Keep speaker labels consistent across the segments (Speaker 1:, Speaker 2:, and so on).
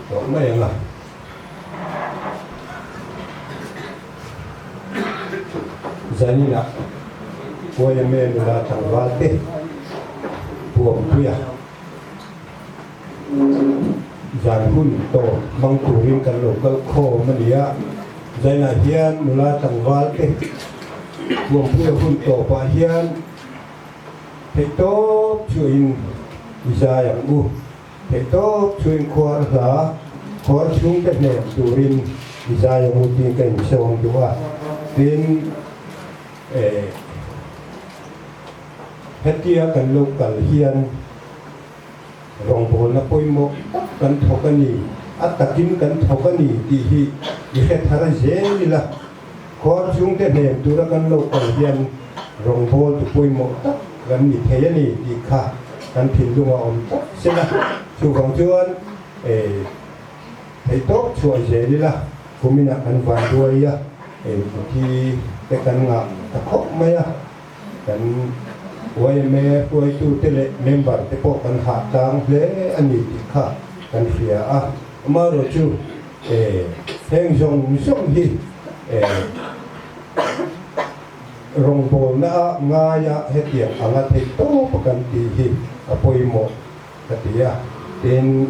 Speaker 1: Tawh mai ang a. Zaninah YMA nula tlangval te Puampuia zan hun tawp hmang turin kan lo kal khawm a ni a. Zainah hian nula tlangval te Puampuia hun tawpah hian. Theihtawp chuahin i zai ang u. Theihtawp chuahin khuar hla, khuar chhungte hnem turin i zai ang u tiin ka insawm duh a. Tin, eh, hetia kan lo kal hian rawngbawlna pawimawh tak kan thawk a ni, a takin kan thawk a ni tih hi i hre thar zel ila. Khuar chhungte hnem tura kan lo kal hian rawngbawltu pawimawh tak kan ni thei a ni tih kha kan thinlung a awm tlat sela. Chuvang chuan theihtawp chhuah zel ila kuminah kan vanduai a, thi te kan ngah ta khawp mai a, kan yma hruaitute leh member te pawh kan hah tlang hle a ni tih kha kan hria a. Amaherawhchu Heng zawng zawng hi rawngbawlna a ngaia hetiang anga theih tawp a kan tih hi a pawimawh ka ti a. Tin,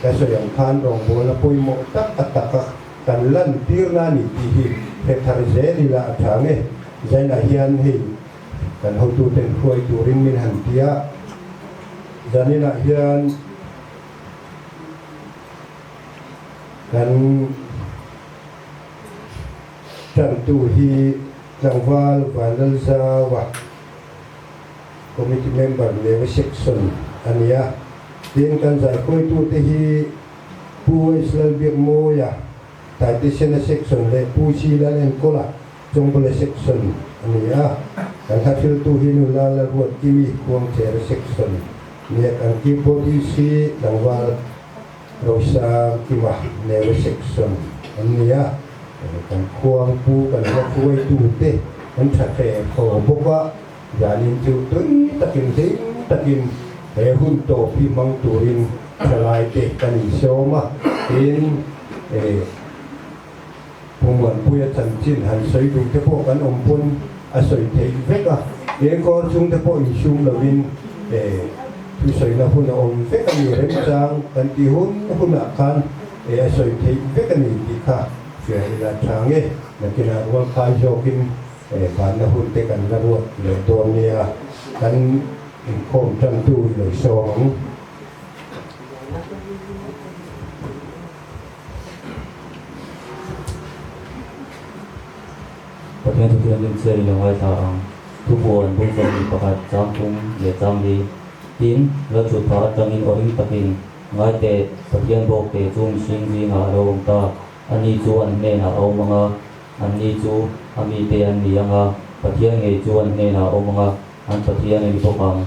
Speaker 1: ka sawi ang khan rawngbawlna pawimawh tak a taka kan lantirna a ni tih hi hre thar zel ila a tha nge. Zainah hian hei kan hotuten hruai turin min han ti a, zaninah hian Kan tantu hi tlangval Vanlalzaua, Committee Member Newe Section a ni a. Tin, kan zaikawitute hi Pu H. Lalbiakmawia, Taitesena Section leh Pu C. Lalenkawla, Chawngbawla Section a ni a. Kan hlathiltu hi Nu Lala Ruatkimi, Khuangchera Section nia. Kan keyboardist hi tlangval Rosa Kima Newe Section an ni a, kan khuangpu kan la hruaitute an tha hle tho bawk a, zanin chu tui takin hlim takin he hun tawp hi hmang turin thalaite kan insawm a, tin Pu Muanpuia chanchin han sawi duh te pawh kan awm pawn a sawi theih vek a, Lengkawr chung te pawh insum lovin thusawina hun a awm vek a ni, remchang kan tih hun hunah khan a sawi theih vek a ni tih kha hria ila tha nge, nakinah rual khai zawkin banna hun te kan la ruat leh dawn nia, kan inkhawm tantu i lo sawm ang.
Speaker 2: Pathian thu thianghlim chian i lo ngaithla ang. Thupuan bung 21 chang thum leh chang li. Tin, Lalchutpha atangin aw ring takin, Ngai teh, Pathian bawk te chu mihring zingah a lo awm ta. Ani chu an hnenah a awm ang a, anni chu a mite an ni ang a, Pathian ngei chu an hnenah a awm ang a, an Pathian a ni bawk ang.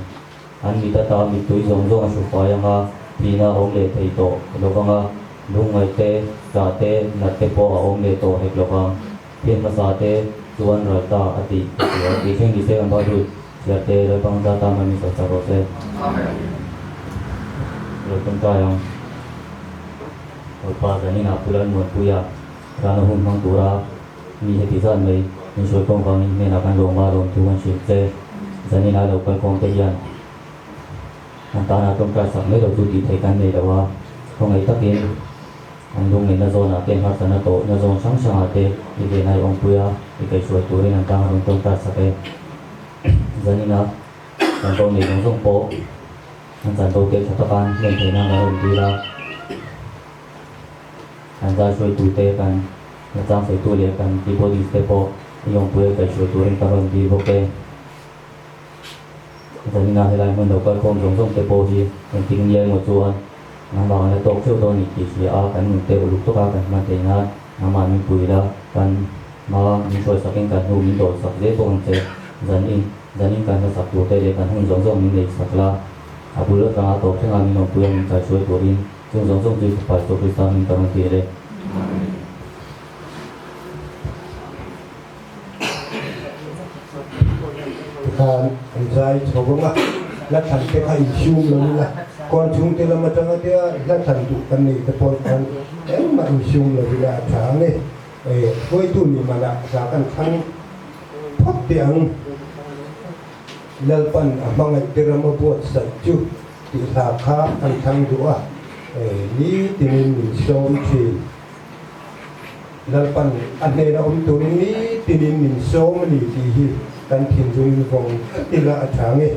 Speaker 2: An mit ata mittui zawng zawng a hru fai ang a, thihna a awm leh thei tawh lo vang a, lungngaih te, tah te, nat te pawh a awm leh tawh hek lo vang. Thian hmasa te chuan ral ta a tih a hria. Tih thleng ni se kan Bible chhiar te Lalpang za ta man min sawi chak rawh se. Lo tawngtai ang. Awlpa zaninah Pu Lalmuanpuia rana hun hmang tura Mi heti zat mai min hruai kawng vangin hnenah kan lawm a, lawmthu kan hrilh che. Zanin a lo kal kawng te hian an tana tawngtai sak mai lo chu tih theih kan nei lo a, khawngaih takin an lungngeihna zawnah te, harsatna tawhna zawn hrang hrangah te i venai awmpui a, i kaihhruai turin an tang a rawn tawngtai sak e. Zanin a kan bo nei zawng zawng pawh an chanvo te tha taka an hlen theih nan kan rawn dil a. Kan zai hruaitute, kan hnachang sawitu leh kan keyboardist te pawh i awmpui a kaihhruai turin ka rawn dil bawk e. Zanina helai hmun lo kalkhawm zawng zawng te pawh hi engtik nia emaw chuan nangmah kan la tawk theuh dawn ni tih hria a, kan nunte uluk tawka kan hman theih nan nangmah min pui la, kan hma min hruai sakin kan hnu min dawl sak zel bawk ang che. Zanin, zanin kan hla sak turte leh kan hun zawng zawng min nei sak la, a bul atanga tawp thlenga min awmpui a min kaihhruai turin Chung zawng zawng chu Fapa Isua Krista hming ka rawn ti le.
Speaker 1: Tikhan an zai chho vang a, hla thlan te kha insum lo ila, kawr chhungte lam atanga te a hla thlan duh kan nei te pawh khan engmah insum lo ila a tha ang e. Hruaitu ni manah hla kan thlang phawt teh ang. Lalpan a hmangaih te ram a buatsaih chu tih hla kha an thlang duh a, nitinin min sawm thin. Lalpan a hnena awm turin nitinin min sawm a ni tih hi kan thinlungin vawng tlat ila a tha nge.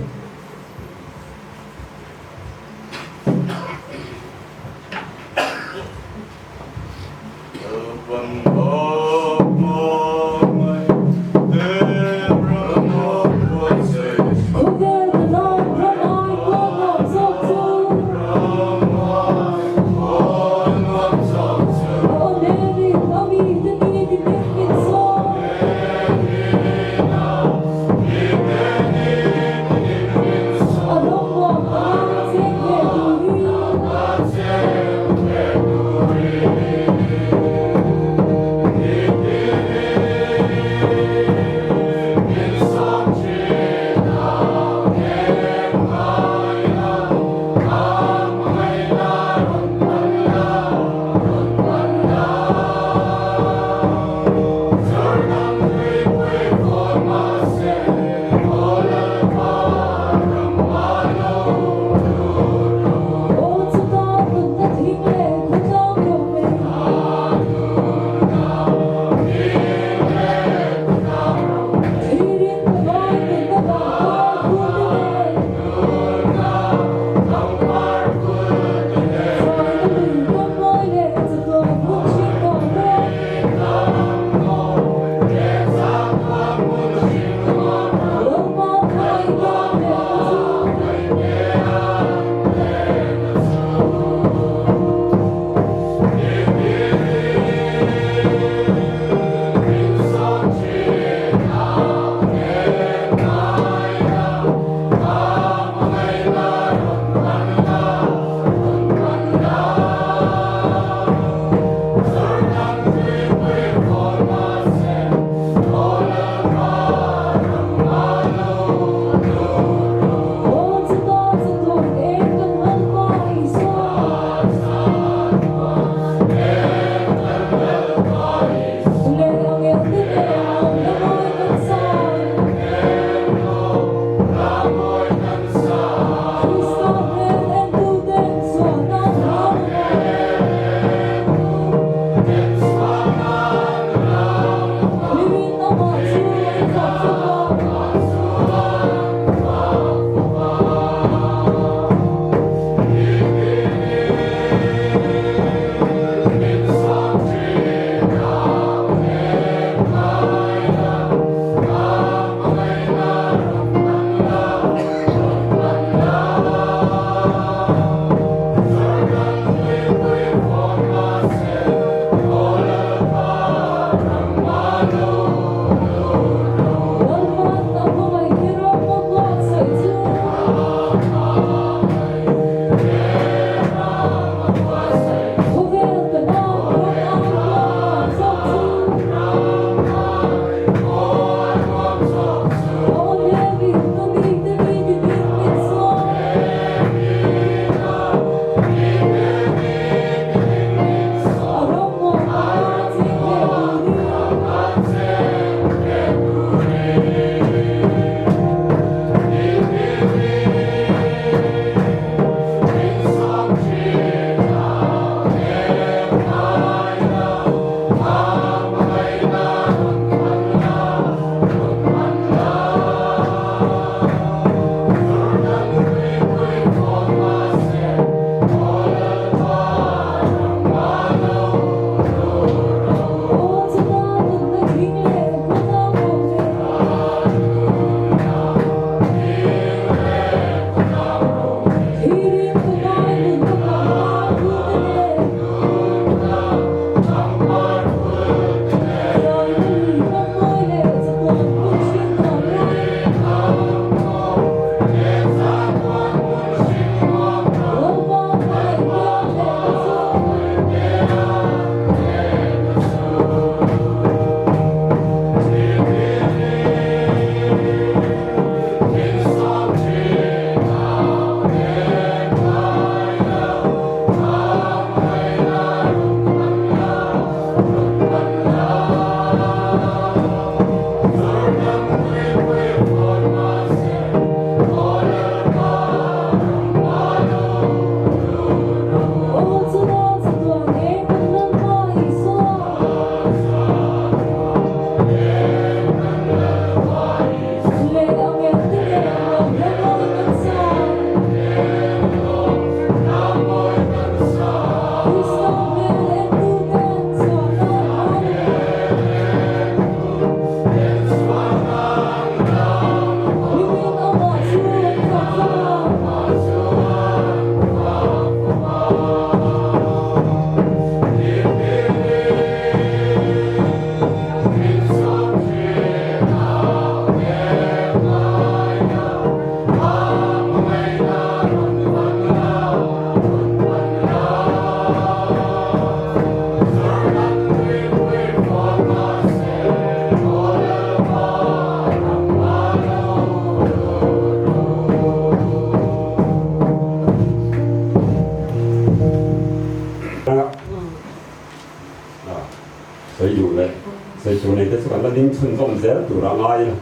Speaker 3: tur nei te chu kan la ding chhunzawm zel tur a ngai ila.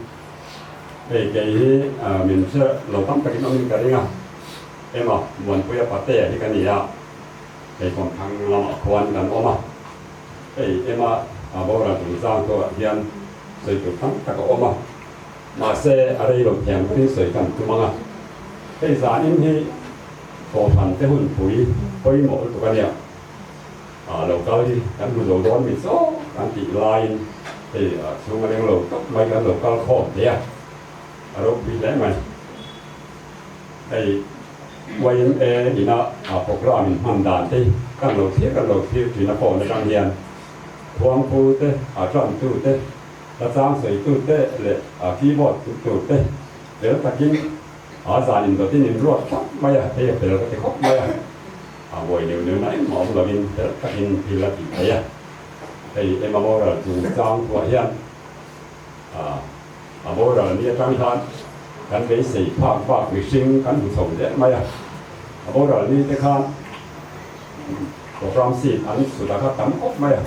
Speaker 3: Hei kei hi min hre lo tam takin awmin ka ring a, ema Muanpuia Patea hi ka ni a, hei kawmthlang lamah khuan kan awm a, hei ema a boral chungchang turah hian sawi tur tam tak a awm a, mahse a rei lo thiam berin sawi kan tum ang a, hei zanin hi Kohhran te hunpui pawimawh lutuk a nia. Ah lo kal hi kan hmu zo dawn mi chaw kan tih laiin hei a chhung a leng lo tawp mai kan lo kal khawm thei a, a ropui hle mai. Hei YMA ina a program in hman dan te hi kan lo thlir kan lo thlir thin a phone atang hian Khuangpu te, a tantu te, hla chang sawitu te leh a keyboard tu te fel takin a zan indawtin in ruat thlap mai a, hei a fel ka ti khawp mai a. A buai neuh neuh na engmah awm lovin fel takin thil a tih theih a. Hei Emma boral chungchang thuah hian a boral ni atang khan kan beisei phak bak mihring kan hmu chho zel mai a. A boral ni te khan program seat an sut a kha tam khawp mai a.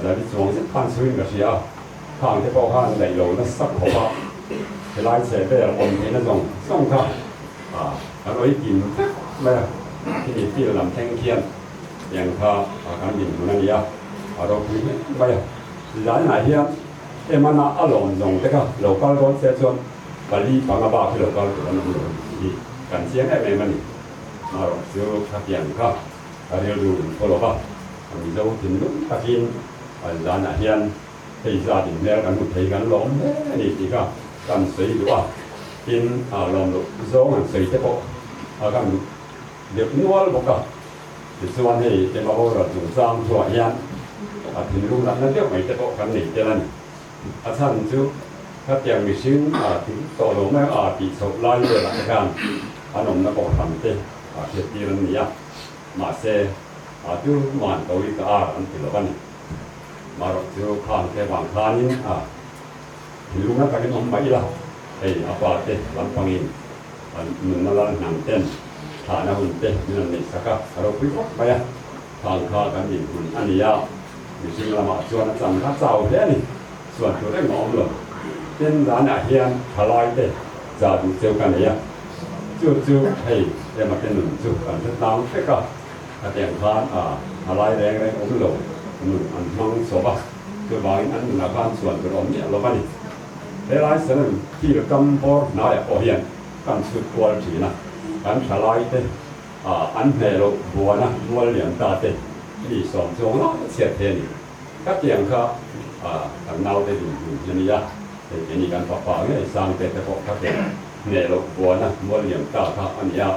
Speaker 3: Zali chuang zet khan chhuin ka hria a, khang te pawh khan daih lo nasa khawp a, helai chhe vel awm theihna zawng zawng kha Kan awih kim vek mai a, khimi field lam thleng khian tiang kha kan dinhmun a ni a, a ropui hle mai a. Zaiah hian Emana a lawm zawng te kha lo kal dawn se chuan pali panga bak hi lo kal tur an awm lo a ni tih hi kan chiang em em a ni. Marawh chu khatiang kha ka rilru in follow va, a Mizo thinlung takin zanah hian hei zat in hmel kan hmu thei kan lawm hle a ni tih kha kan sawi duh a, tin a lawm loh zawng an sawi te pawh a kan duh deuh nual bawk a, tichuan hei Emma boral chungchang thuah hian a thinlung natna deuh mai te pawh kan nei tel a ni. A chhan chu khatiang mihring a thil tawh lo mai a tih chhoh lai velah te khan an awmna kohhran te a hriattir an ni a, mahse a tu man ko i ka ar an ti lo a ni. Marawh chu khang te vang khanin a thinlung a takin awm mai ila, hei a pa te lampangin an nunna lal hnam ten thlahna hun te min rawn neih sak a, a ropui khawp mai a, khang kha kan dinhmun a ni a, mihring lamah chuan a chan kha chau hle a ni, chuan tur engmah awm lo. Tin, zanah hian thalai te za duh cheu ka nei a, chu chu hei ema te nun chu kan hre tlang vek a. Hetiang khan a lai reng reng awm lo nun an hmang chawp a, chuvangin an nunah khan chuan tur awm miah lo a ni. He lai Salem thil kam bawr hnaiah pawh hian kan chhut kual thin a, kan tha lai te an hneh loh buana mual lian ta te mi sawm chuang lai a chhiat thei a ni. Khatiang kha kan naute dinhmun hi a ni a, hei keini kan fapa ngei Sangte te pawh khatiang hneh loh buana mual lian ta kha a ni a.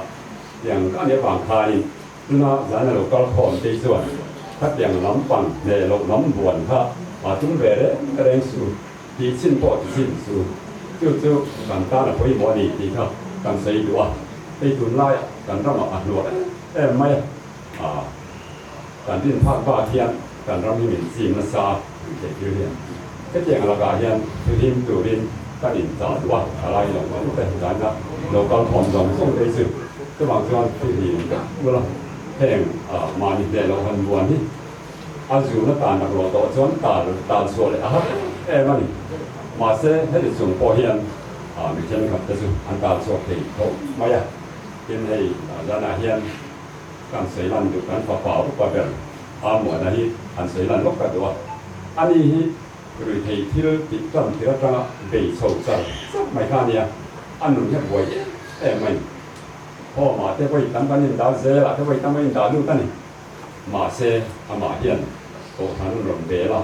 Speaker 3: Tiang ka nih avang khanin tuna zan a lo kal khawm te chuan khatiang lam pang hneh loh lam buan kha a tum ve reng reng su, tih chhin pawh ti chhin su. Chu chu kan tan a pawimawh a ni tih kha kan sawi duh a, hei tunlaiah kan ramah a hnuah em em mai a, kan rin phak bak hian kan ram hi min chim nasa a tih theih thil hian hetiang lakah hian thuhim turin kan inchah duh a, thalai lo zawng te zana lo kal khawm zawng zawng te hi chu chuvang chuan thuhim vek ula heng mahni hneh loh han buan hi a zuna tan rak ruah tawh chuan tal tal chhuah leh a har em em a ni. Mahse heti chung pawh hian mi thenkhat te chu an tal chhuak thei tho mai a, tin hei zanah hian Kan sawi lan duh kan fapa upa ber a muana hi han sawi lan lawk ka duh a, ani hi ruithei thil tih tan thil atanga bei chho char char mai kha a nia, a nun hi a buai em em mai. Home ah te vawi tam kan indah zel ah te vawi tam a indah lut a ni. Mahse amah hian kohhran an rawn bel a,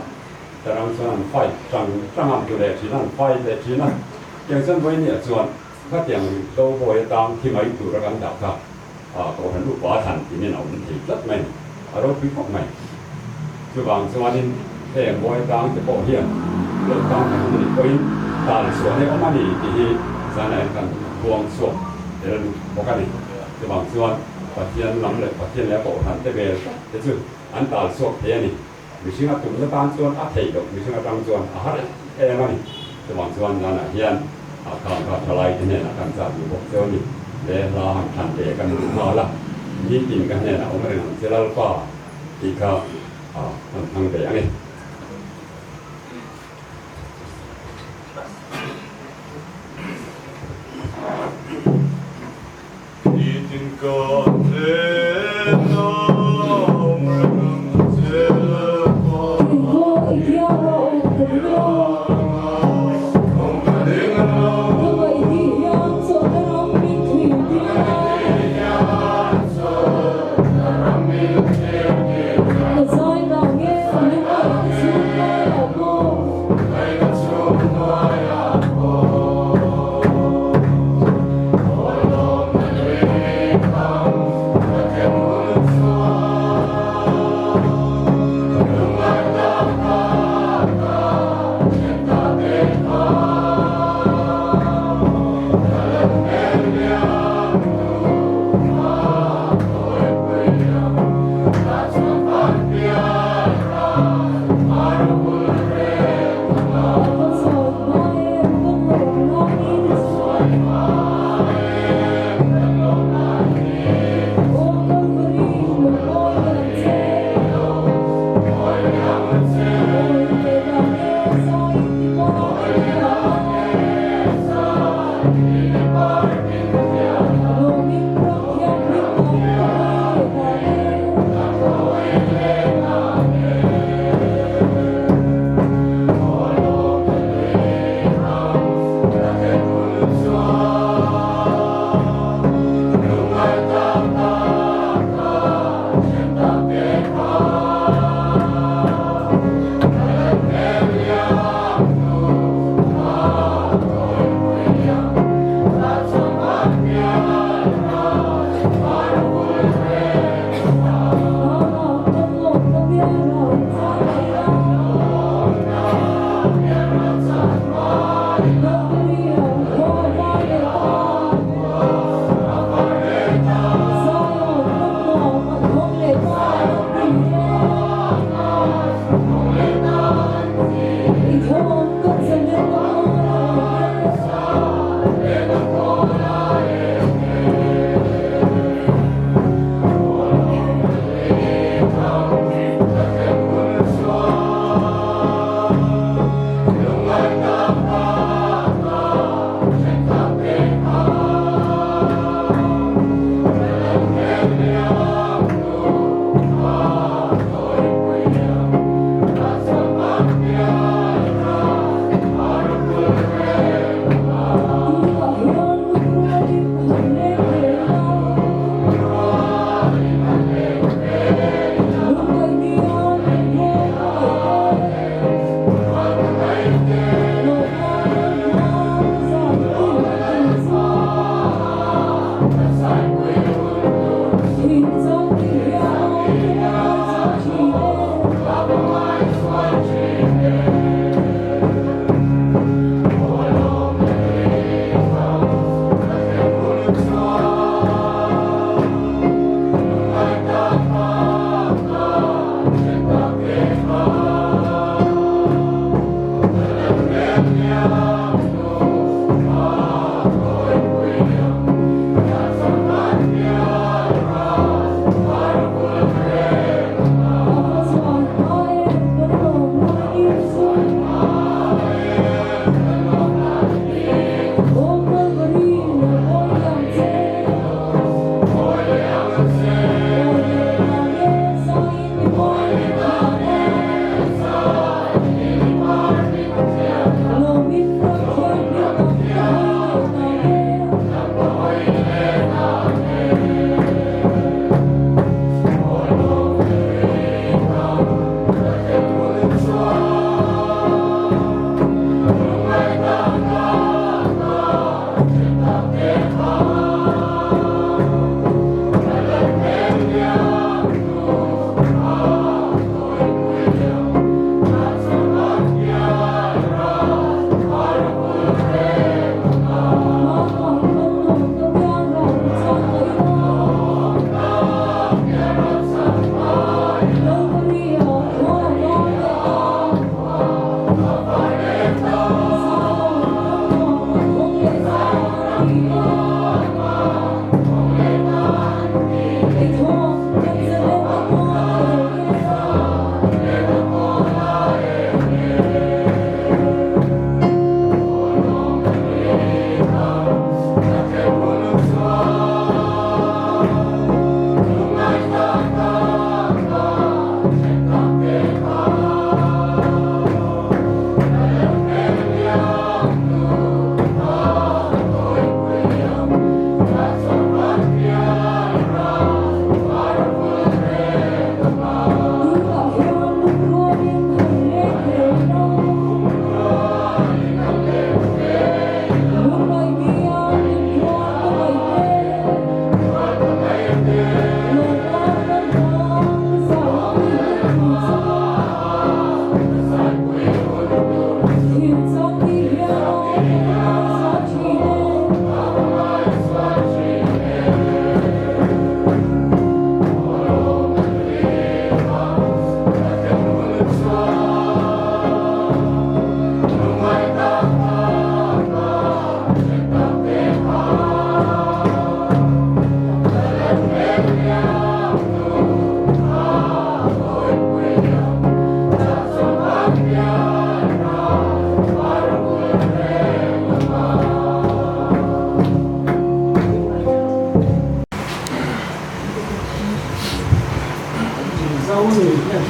Speaker 3: tarang chuan an fight tang tang a, tu leh thin a an fight leh thin a, tiang chuan vawinia chuan khatiang ruihhlo bawi atang thi mai tura kan dah kha A kohhran upa thlan tinin a awm thei tlat mai, a ropui khawp mai. Chuvang chuanin heng mawi tang te pawh hian lo tang tak a nih pawhin tan chhuah hi a awm a ni tih hi zanah hian kan huang chhuak tel duh bawk a ni. Chuvang chuan Pathian lam leh Pathian leh a kohhran te vel tlat te chu an tal chhuak thei a ni. Mihring a tumna tan chuan a theih loh, mihring atang chuan a har em em a ni. Chuvang chuan zanah hian a khang kha thalai te hnenah kan chah duh bawk cheu a ni. Le hla han thlan ve kan duh nghal a, nitin ka hnenah awm reng ang che Lalpa tih kha a han thlang ve ang e.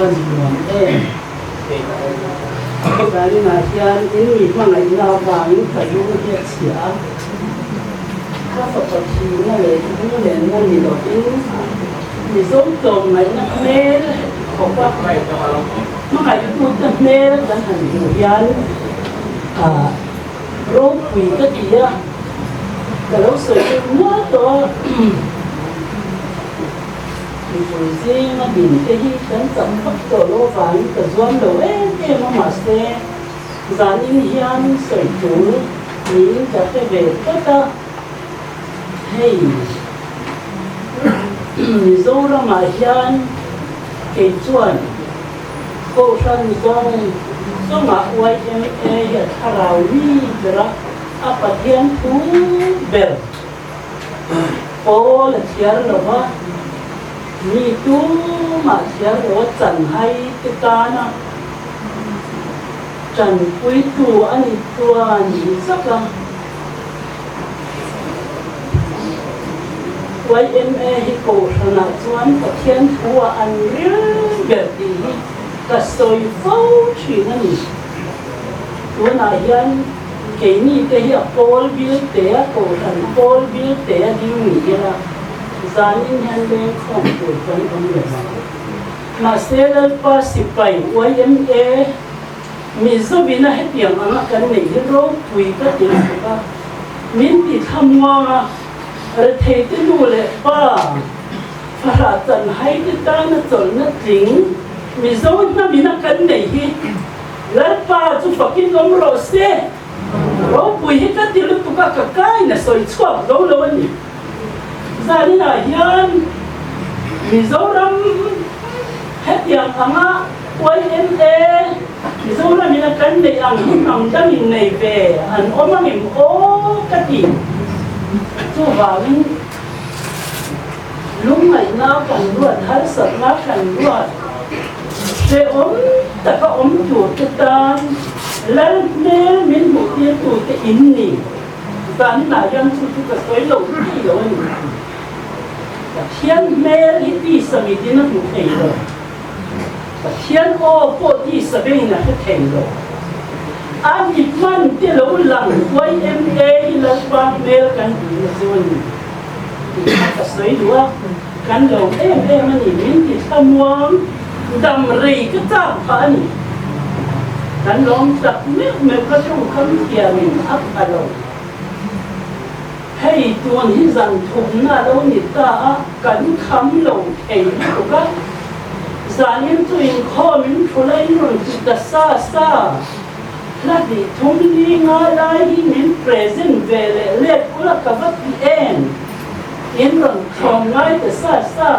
Speaker 4: van nuam em. Zaninah hian in mi hmangaihna avangin ka lung hi a chhia a, ka fapa thihna leh lunglenna ni lovin Mizo tlawmngaihna hmel heti khawp a hmangaihtute hmel kan han hmuh hian ropui ka ti a, ka lo sawi deuh nual tawh a. Mipui zinga din te hi kan chak vak tawh loh avangin ka zuam lo em em a, mahse zanin hian sawi tul niin ka hre ve tlat a, hei Mizoramah hian kei chuan Kohhran zawng zawngah YMA hi a thlarau mi ber a, a Pathian thu ber. Paul a chhiar lo va, mi tumah chhiar lo a chanhai te tana tanpuitu a ni chuan zak a. YMA hi Kohhranah chuan Pathian thu-ah an ril ber tih hi ka sawi fo thin a ni. Tunah hian Keini te hi a pawl bil te a kohhran pawl bil te a ding ni ila zanin hian lengkhawm tur kan awm lo ang. Mahse Lalpa sipai YMA Mizovina hetiang anga kan neih hi ropui ka ti lutuk a, min ti thlamuang a, rethei te nu leh pa fahrah chanhai te tana chawlhna tling Mizo hnamina kan neih hi Lalpa chu fakin awm rawh se. Ropui hi ka ti lutuk a, ka kain a sawi chhuak zo lo a ni. Zaninah hian Mizoram hetiang anga YMA Mizoramin a kan neih ang hi hnam dangin nei ve an awm angem aw ka ti. Chuvangin lungngaihna kan ruat, harsatna kan ruat. Hrehawm taka awm turte tan Lal hmel min hmuhtirtute in ni. Zaninah hian chu chu ka sawi lo thei lo a ni. Pathian hmel hi tisa mitin a hmu thei lo. Pathian aw pawh tisa bengin a hre thei lo. A mi hman te lo lang YMA hi Lalpa hmel kan hmuhna chu a ni tih kha ka sawi duh a. Kan lo em em a ni, min ti thlamuang dam rei ka chak phah a ni. Kan lawm tak meuh meuh ka tawngkam thiamin a pha lo. Hei tun hi zan thumna a lo ni ta a, kan kham lo thei lutuk a. Zanin chu inkhawm in thu la in rawn ti ta sa sa. Hla hnih thum li nga lai hi min present ve leh let ula ka va ti em. In rawn thlawm ngai ta sa sa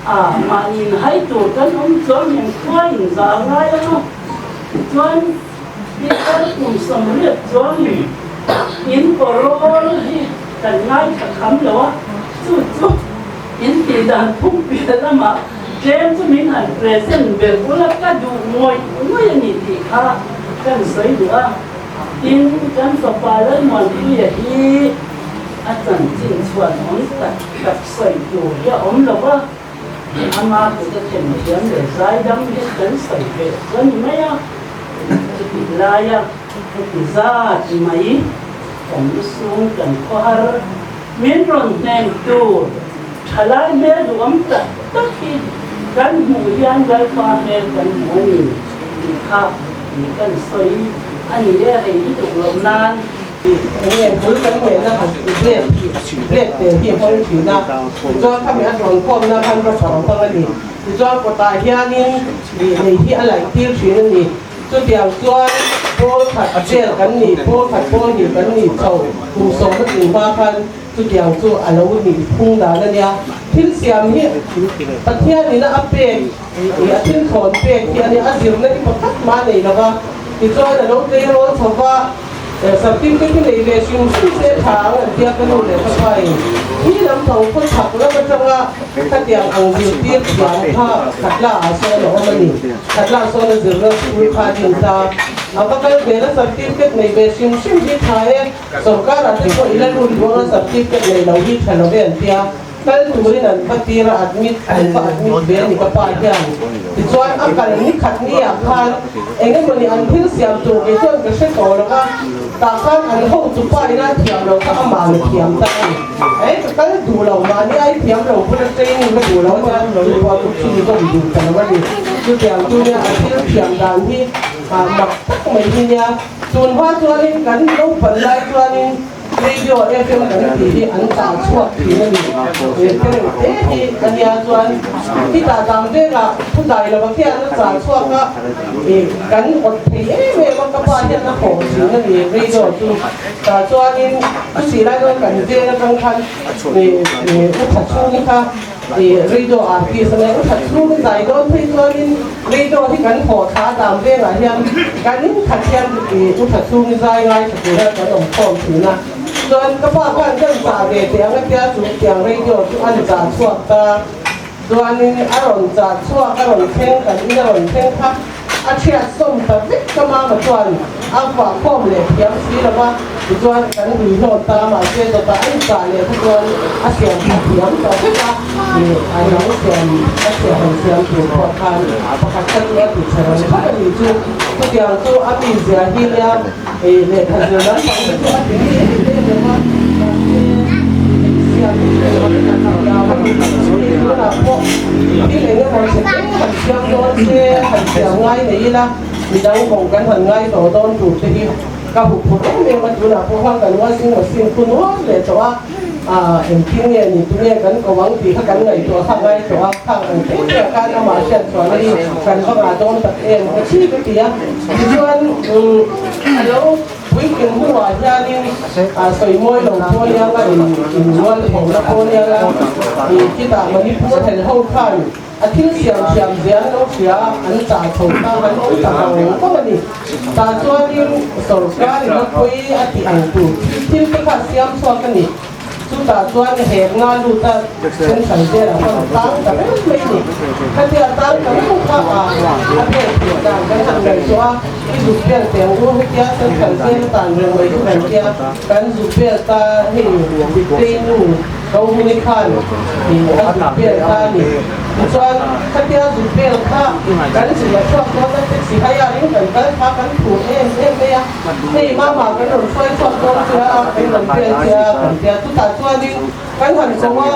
Speaker 4: a, mahni in hai tur kan awm chuang hian khua in za a ngai ang a, chuan Pitar kum 80 chuangin in kawrawl hi kan ngaithla kham lo a, chu chu in tih dan phung piah lamah tlem chu min han present ber ula ka duh ngawih ngawih a ni tih kha kan sawi duh a, tin kan fapa Lalmuanpuia hi A chanchin chhuan awm tak tak sawi tur hi a awm lo va, ama kut a them thiam leh zaidam hi kan sawi ve chu a ni mai a. Chutih laia heti zat mai kan lusung kan khawhar min rawn hnem tur thalai hmel duhawm tak tak hi kan hmuh hian Lalpa hmel kan hmu a ni tih kha kan sawi a ni e, rei lutuk loh nan.
Speaker 5: Enge bul kan ngeihna han let let te hi hawng thin a, tichuan khami a tawn khawmna khan rubber a hmang a ni. Tichuan kawtah hianin ih lei hi a laih tir thin a ni. Chutiang chuan pawl khat vel kan nih, pawl khat pawl hnih kan nih chho kum sawm a tling hma khan chutiang chu a lo nih phung dan a nia. Thil siam hi Pathianin a pek ih a thil thawn pek hi a nia, a zirna hi pakhat mah a nei lo va, tichuan a lo tleirawl chho va. Certificate hi nei ve hrim hrim se tha ang an tia ka nu leh ka pa in hi lampang khaw chhak lam atanga khatiang ang zirtir thiam kha Khatla ah sawn a awm a ni. Khatla sawn a zirna school kha a din ta. A va kal vel a certificate nei ve hrim hrim hi tha e, sorkar ah te pawh i la lut duang a certificate nei lo hi tha lo ve an tia. Kal turin an va tir a, admit an va admit ve a ni ka pa hian. Tichuan a kal ni khat ni ah khan eng emawni an thil siam tur kei chuan ka hre tawh lo a, tah khan an hotu pa ina thiam lo kha amah la thiam ta a ni. Ei ka kal duh lo, mahni ai thiam lo bula training ka duh lo a nia, chu pawh chu chhunzawm duh ta lo a ni. Chutiang chu nia a thil thiam dan hi mak tak mai hi nia. Tun hma chuanin kan naupan lai chuanin Radio FM kan tih hi an tah chhuak thin a ni. He tereuh te hi a nia chuan khitah dang velah thu dai lova khian a chah chhuak a, ih kan awt thei em em a, ka pa hian a haw thin a ni radio chu. Tah chuanin chutih lai chuan kan veng atang khan ih ih u tha chhungi kha Ih radio artist a nia, u that chhung i zai dawn phei chuanin radio hi kan haw thla dam vengah hian kan in khat hian ih u that chhung i zai ngai tha tur hian kan awm khawm thin a. Chuan ka pa khan kan chah ve teh ang a tia chu tiang radio chu an chah chhuak ta. Chuanin a rawn chah chhuak a rawn thleng kan in a rawn thleng kha A thiat sawm ta vek ka mama chuan a vuah khawm leh thiam si lo va, tichuan kan hui hlawt ta mahse dawtah a inchah leh kha chuan a siam tha thiam ta vek a, ih a dang siam a siam han siam tur pawh khan pakhat kha chu a ti chhe reng phawt a nih chu. Chutiang chu a mizia hi nia ih lehkha zir lampang te chu a ti mi em em em a, mahse siam hi chu engmah a ti lo a ni. Hei tunah pawh thil eng emaw chhe te han siam dawn se, han siam ngai nei ila, midang kawng kan han ngai tawh dawn tur te hi ka huh phur em em a, tunah pawh khan kan washing machine khu nuam leh tawh a, ah engtin nge ni tunge kan ko ang tih kha kan ngaihtuah kha ngai tawh a, khang ang te te ah khan amah hriat chhuahna hi kan va ngah dawn tak em ka chi ka ti a, tichuan umm a lo. Puitling hnuah hianin sawi mawi lo pawh anianga inrual thawhna pawh anianga khitah Manipur hel ho khan a thil siam thiam zia an lo hria a, an chah chho ta an awm ta vang vang a ni. Tah chuanin sorkarin a pawi a tih ang tur thil te kha siam chhuak a ni. Chutah chuan hekna lut a Central Jail ah khan tang ta reng mai a ni. Khatia tang ta reng kha a a pek theih dan kan han ngaihtuah a, i zuk vel teh ang u hetia Central Jail a tan reng mai chu kan tia, kan zuk vel ta hei Diktei nu Ko Huni khan a zuk vel ta a ni. Tichuan khatia zuk vel kha kan zilh a chhuak dawn a, taxi hire in kan kal kha kan phur em em mai a. Hei mama kan rawn hruai chhuak dawn che a, kan rawn vel che a kan tia. Chutah chuanin kan han ko a,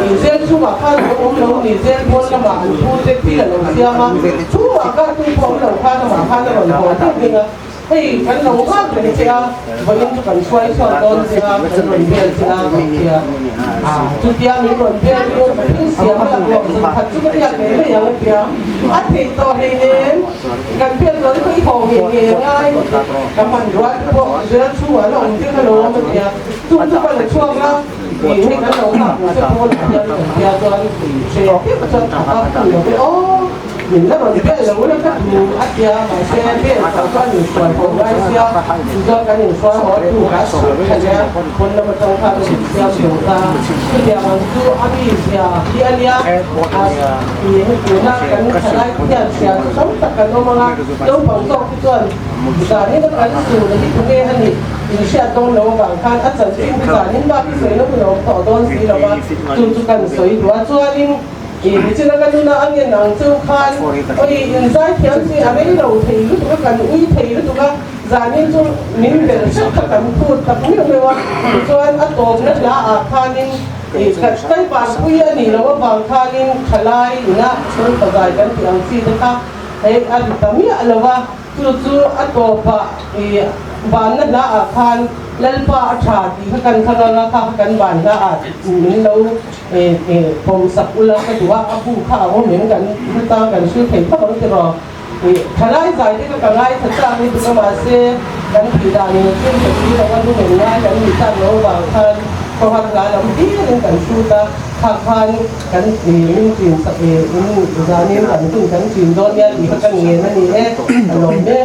Speaker 5: ih zel chhungah khan a lo awm lo ni, zel pawn lamah an thu te thil a lo siam a, chhungah khan tu pawh awm lo khan amah khan a rawn haw deuh ding a, hei kan lo nghak reng che a, vawiin chu kan hruai chhuak dawn che a, kan rawn vel che a kan tia. Chutia min rawn vel chu ka thil siam a ruak zun khat chu ka biak ngei mai ang a tia, a theih tawh hleinem. Kan pian dawn hi i haw ngei ngei a ngai, ka hman rual te pawh zel chhungah la awm tir alawm a tia, chung chu ka la chhuak a, ih hei kan lo nghak tur che pawn ah hian kan tia chuan hre tep a chuan thak a ka lo ve aw, min la rawn vel lo la ka duh a tia, mahse vel tawh chuan in hruai haw ngai sia, chu chuan kan in hruai haw tu ka suh tha leh a, pawn lam atang khan a in siam zo ta, chutiang ang chu a mizia hi a nia. Ih hei tuna kan thalai te hian hria chu tam tak kan awm ang a, naupang zawk te chuan zanin a kan sur hi tunge a nih in hriat dawn lo avang khan a chanchin te zanin bak hi sawi na hun a awm tawh dawn si lo va, chu chu kan sawi duh a. Chuanin ih nichina ka nuna a ngen ang cheu khan awi in zai thiam si a rei lo thei lutuk a, kan ui thei lutuk a, zanin chu min bel hrep kha kan phut tak meuh meuh a, tichuan a tawpna hla ah khanin Ih, kan parpui a nih loh avang khanin thalai ina chhungkaw zai kan tih ang chi te kha hei a ri ta miah lo a, chu chu a tawpah ih banna hla ah khan Lalpa a tha tih kha kan thlang anga kha kha kan ban hla ah min lo ih ih pawm sak ula ka duh a, a bu kha a awm em kan hretang kan hrilh thei phawt ang tiraw. Ih, thalai zai te kha ka ngaithla chak lutuk a mahse kan tih dan in thil ka si lo a lumen ngai kan nih tak lo avang khan khawhar hla lam hlirin kan hrut a, khak khan kan ih min chin sak ih in zanin kan hun kan chin dawn nia tih kha ka ngen a ni e, a lawm e.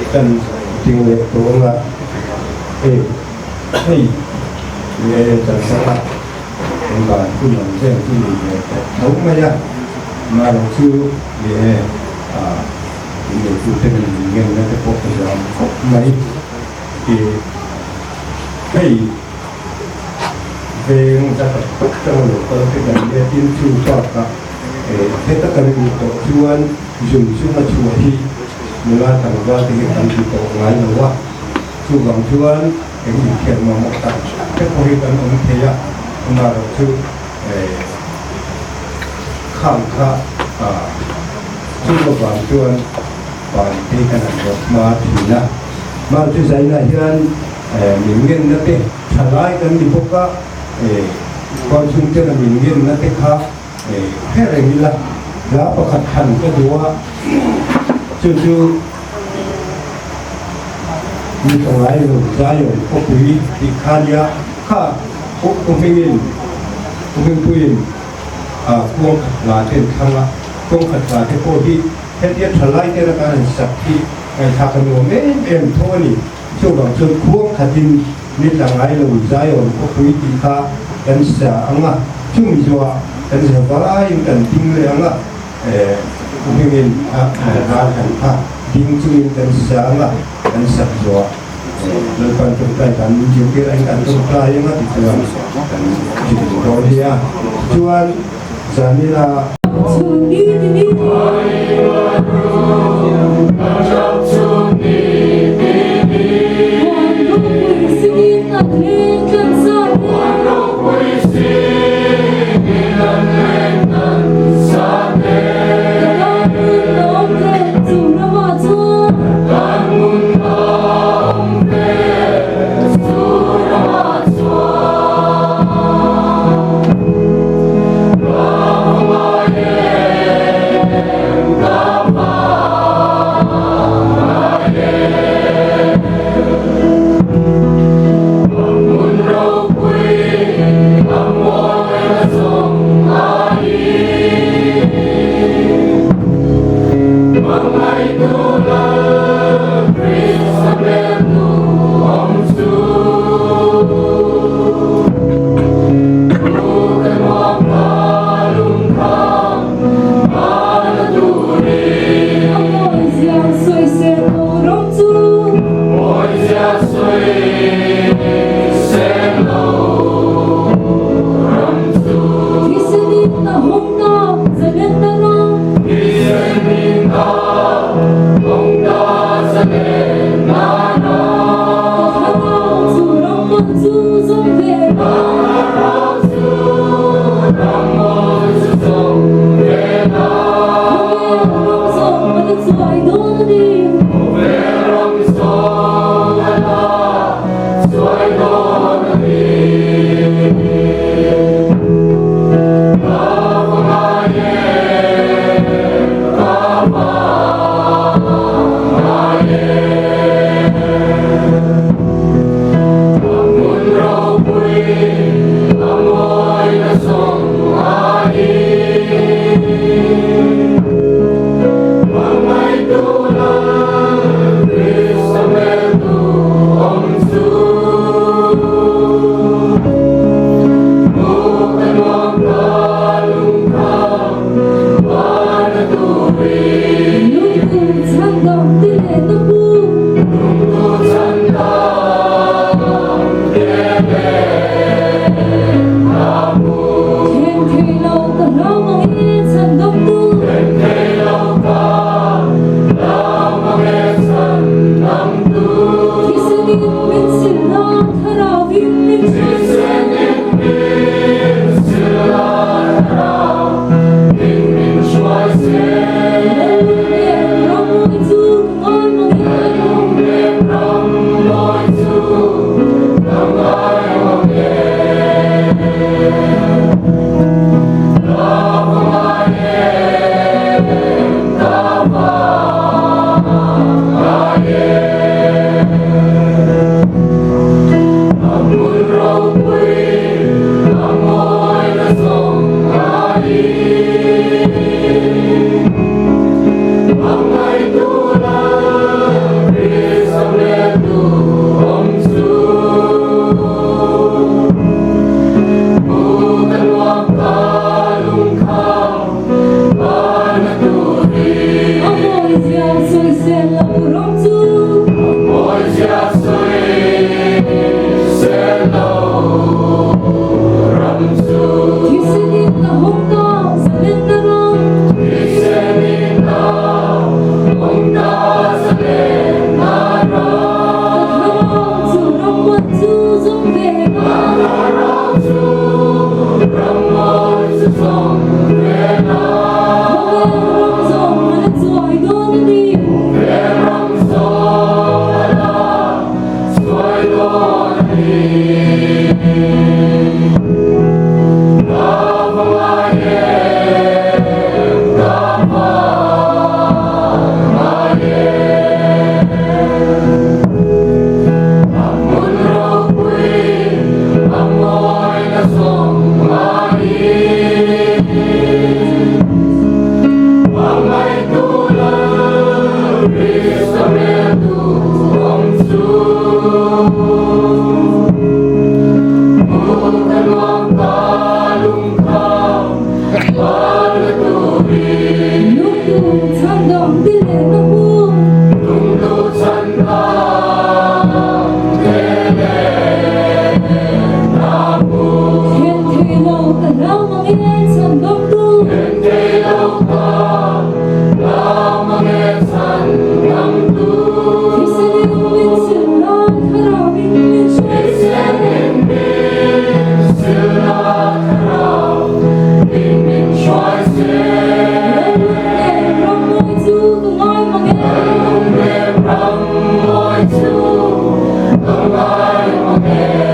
Speaker 1: Kan ding leh tawh anga hei hei nge kan sak a kan ban hun ang vel chu ni ve tawh tho mai a amaherawh chu ni e ah in neitu te min ngenna te pawh ka zam khawp mai ih hei veng za tak tak tanga lo kal te kan nia tin chu bakah heta kan luh tawh chuan zung chunga chhuah hi nula tlangval te hi kan ti tawh ngai lo a, chuvang chuan eng inthian mamawh tak te pawh hi kan awm thei a, amaherawh chu khang kha chung avang chuan pan te hi kan han rawt hma thin a, hmang chu zainah hian Min ngenna te tha lai kan ni bawk a, khualchhung tena min ngenna te kha hre reng ila, hla pakhat han ka duh a, chu chu mi pangai lo Zion khawpui tih kha nia, kha Pu Hmingin, Pu Hmingpuiin khuang khat hla te an thlang a, khuang khat hla te pawh hi hetia tha lai tena kan han sak hi ngaihthlak a nuam em em tho a ni. Chuvang chuan khuang khatin mi tla ngai lo Zion khawpui tih kha kan sa ang a, chumi zawhah kan za vaiin kan ding leh ang a, hmingin a ral han kha ding chungin kan sa ang a, kan sak zawhah Lalpan tawngtai kan min zirtir ang kan tawngtai ang a tichuan kan zir dawn nia. Chuan zanina.
Speaker 6: ngai mang e.